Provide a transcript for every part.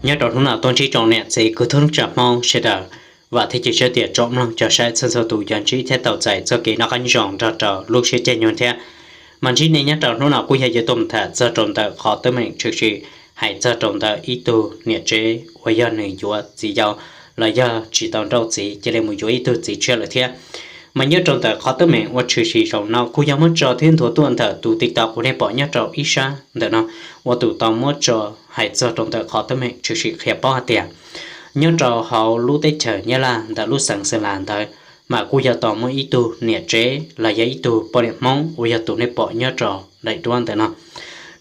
Nyob rau hnub no tuaj ntsib tsoom niam txiv kwv tij neej tsa Hmoob sawv daws, vam thiab cia siab tias tsoom mloog tsoom saib txhua txhua tus yuav ntsib thiab tau txais txoj kev noj qab nyob zoo nrog rau lub siab caj nyoog thiab. Mas ntsib nej nyob rau hnub no kuj yog yuav tuaj mus tham txog rau ntawm qhov teeb meem tshwm sim hais txog rau ntawm ib tug niam tsev uas yog nws yuav txiv yau los yog tsis tau nrauj txiv cia li mus yuav ib tug txiv tshiab lawm thiab. Mas nyob rau ntawm qhov teeb meem uas tshwm sim zaum no kuj yog muab tso thiab nthuav tuaj ntawm tus TikTok uas nej pom nyob rau ib sab ntawm no, uas tus tau muab tso hais txog rau ntawm qhov teeb meem tshwm sim qhia paub hais tias nyob rau hauv lub teb chaws Nyab Laj ntawm lub xeev Xeem Las ntawd, mas kuj yog tau muaj ib tug niam tsev los yog ib tug poj niam Hmoob uas yog tus nej pom nyob rau daim duab ntawm no.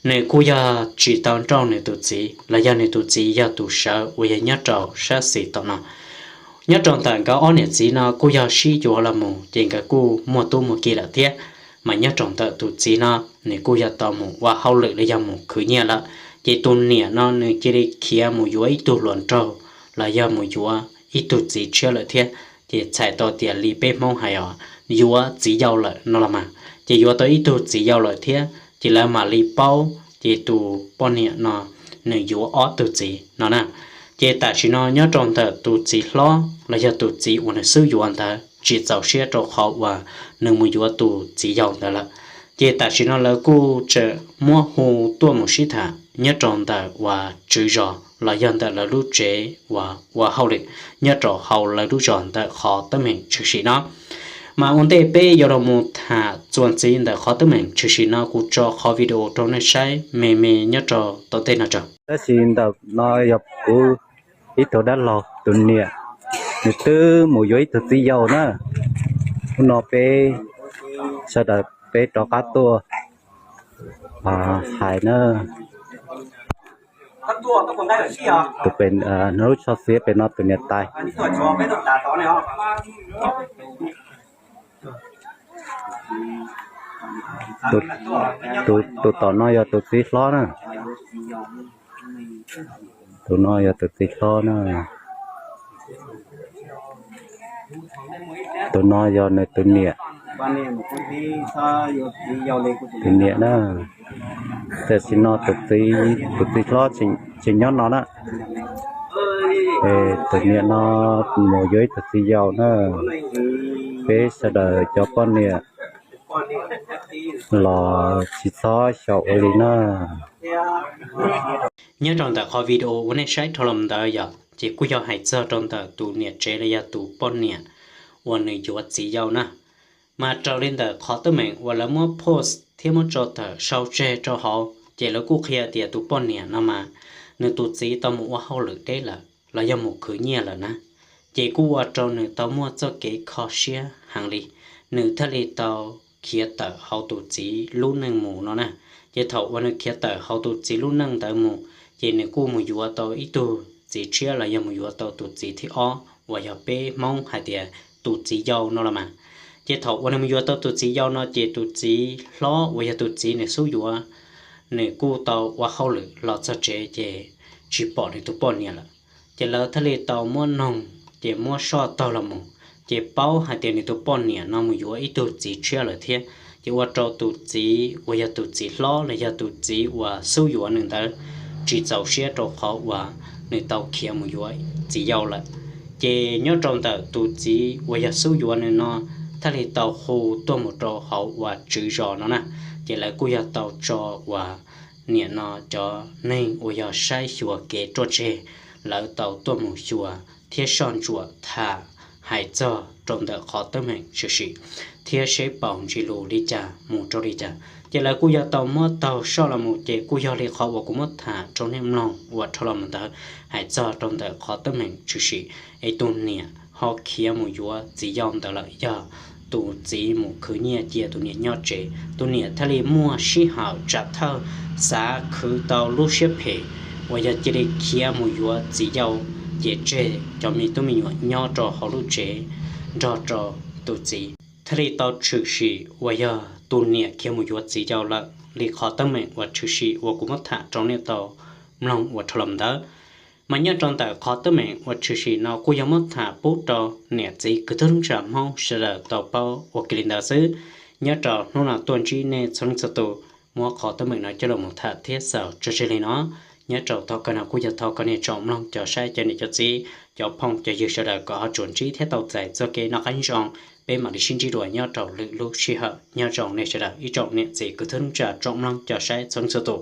Nws kuj yog tsis tau nrauj nws tus txiv los yog nws tus txiv yog tus sawv uas yog nyob rau sab xis tom no. Nyob rau ntawm nkawd ob niam txiv no kuj yog sib yuav los mus ces nkawd kuj muaj tub muaj ki lawm thiab. Mas nyob rau ntawm tus txiv no, nws kuj yog tau mus ua hauj lwm los yog mus khwv nyiaj lawm, ces tus niam no nws cia li khiav mus yuav ib tug hluas nraug los yog mus yuav ib tug txiv tshiab lawm thiab. Ces txhais tau tias li peb Hmoob hais os, yuav txiv yau lawm no los mas, ces yuav tau ib tug txiv yau lawm thiab ces lawv mam li paub ces tus poj niam no nws yuav ob tug txiv no na. Ces tam sim no nyob rau ntawm tus txiv hlob los yog tus txiv uas nws xub yuav ntawd tsis txaus siab rau qhov uas nws mus yuav tus txiv yau ntawd lawm. Ces tam sim no lawv kuj tseem muab hu tuaj mus sib tham nyob rau ntawm uas tswv zos los yog ntawm lawv lub tsev uas ua hauj lwm nyob rau hauv lawv lub zos ntawm qhov teeb meem tshwm sim no. Mas ua ntej peb yuav los mus tham txuas ntxiv ntawm qhov teeb meem tshwm sim no, kuv tso qhov video rau nej saib me me nyob rau tom ntej no tso. Tab sis ntawm no yog kuv ib tug dab laug tus niam, nws twb mus yuav ib tug txiv yau na. Hnub no peb sawv daws peb rov qab tuaj hais na. Tus pem, lub tsho xiav pem no tus niam tais. Tus, tus tom no yog tus txiv hlob na. Tus no yog tus txiv hlob na. Tus no yog nws tus niam. Tus niam na. Tam sim no tus txiv, tus txiv hlob tseem nyob no na. Tus niam no mus yuav ib tug txiv yau na. Peb sawv daws cov poj niam los tsis txhob xyaum ua li na. Nyob rau ntawm qhov video uas nej saib dhau los ntawd yog ces kuj yog hais txog rau ntawm tus niam tsev los yog tus poj niam uas nws yuav txiv yau na. Mas raws li ntawm qhov teeb meem uas lawv muab post thiab muab tso tawm sau tseg rau hauv ces lawv kuj qhia tias tus poj niam no mas nws tus txiv tau mus ua hauj lwm deb lawm los yog mus khwv nyiaj lawm na. Ces kuj ua rau nws tau muaj txoj kev kho siab heev li, nws thiaj li tau khiav tawm hauv tus txiv lub neej mus no na. Ces thaum uas nws khiav tawm hauv tus txiv lub neej ntawd mus, ces nws kuj mus yuav tau ib tug txiv tshiab los yog mus yuav tau tus txiv thib ob uas yog peb Hmoob hais tias tus txiv yau no los mas. Ces thaum uas nws mus yuav tau tus txiv yau no ces tus txiv hlob uas yog tus txiv nws xub yuav, nws kuj tau ua hauj lwm los txog tsev ces tsis pom nws tus poj niam lawm. Ces lawv thiaj li tau muab noog, ces muab soj taug los mus, ces paub hais tias nws tus poj niam no mus yuav ib tug txiv tshiab lawm thiab. Ces ua rau tus txiv uas yog tus txiv hlob los yog tus txiv uas xub yuav nws ntawd tsis txaus siab rau qhov uas nws tau khiav mus yuav txiv yau lawm. Ces nyob rau ntawm tus txiv uas yog xub yuav nws no thiaj li tau hu tuaj mus rau hauv uas tswv zos no na. Ces lawv kuj yog tau tso uas niam no cov neeg uas yog saib xyuas kev ruaj ntseg, lawv tau tuaj mus xyuas thiab soj ntsuam tham hais txog rau ntawm qhov teeb meem tshwm sim thiab seb paus ntsis lus li cas mus rau li cas. Ces lawv kuj yog tau muab taug soj los mus ces kuj yog li qhov uas kuv muab tham rau nej mloog uas dhau los mus ntawd hais txog rau ntawm qhov teeb meem tshwm sim es tus niam ho khiav mus yuav txiv yau ntawd lawm yog tus txiv mus khwv nyiaj cia tus niam nyob tsev. Tus niam thiaj li muaj sij hawm tsam thawj xav khwv tau lub siab phem uas yog cia li khiav mus yuav txiv yau, ces tseg cov me tub me nyuam nyob rau hauv lub tsev nrog rau tus txiv. Thiaj li tau tshwm sim uas yog tus niam khiav mus yuav txiv yau lawm li qhov teeb meem uas tshwm sim uas kuv muab tham rau nej tau mloog uas dhau los ntawd. Mas nyob rau ntawm qhov teeb meem uas tshwm sim no kuj yog muab tham pub rau niam txiv kwv tij neej tsa Hmoob sawv daws tau paub ua ke li ntawd xwb. Nyob rau hnub no tuaj ntsib nej txhua leej txhua tus muab qhov teeb meem no coj los mus tham thiab xaus tso tseg li no. Nyob rau thov kawg no kuj yog thov kom nej tsoom mloog cov saib cov niam cov txiv, cov phooj cov ywg sawv daws kom ho tsuas ntsib thiab tau txais txoj kev noj qab nyob zoo. Peb mam li sib ntsib dua nyob rau lwm lub sij hawm. Nyob zoo nej sawv daws ib tsoom niam txiv kwv tij neej tsa tsoom mloog cov saib txhua leej txhua tus.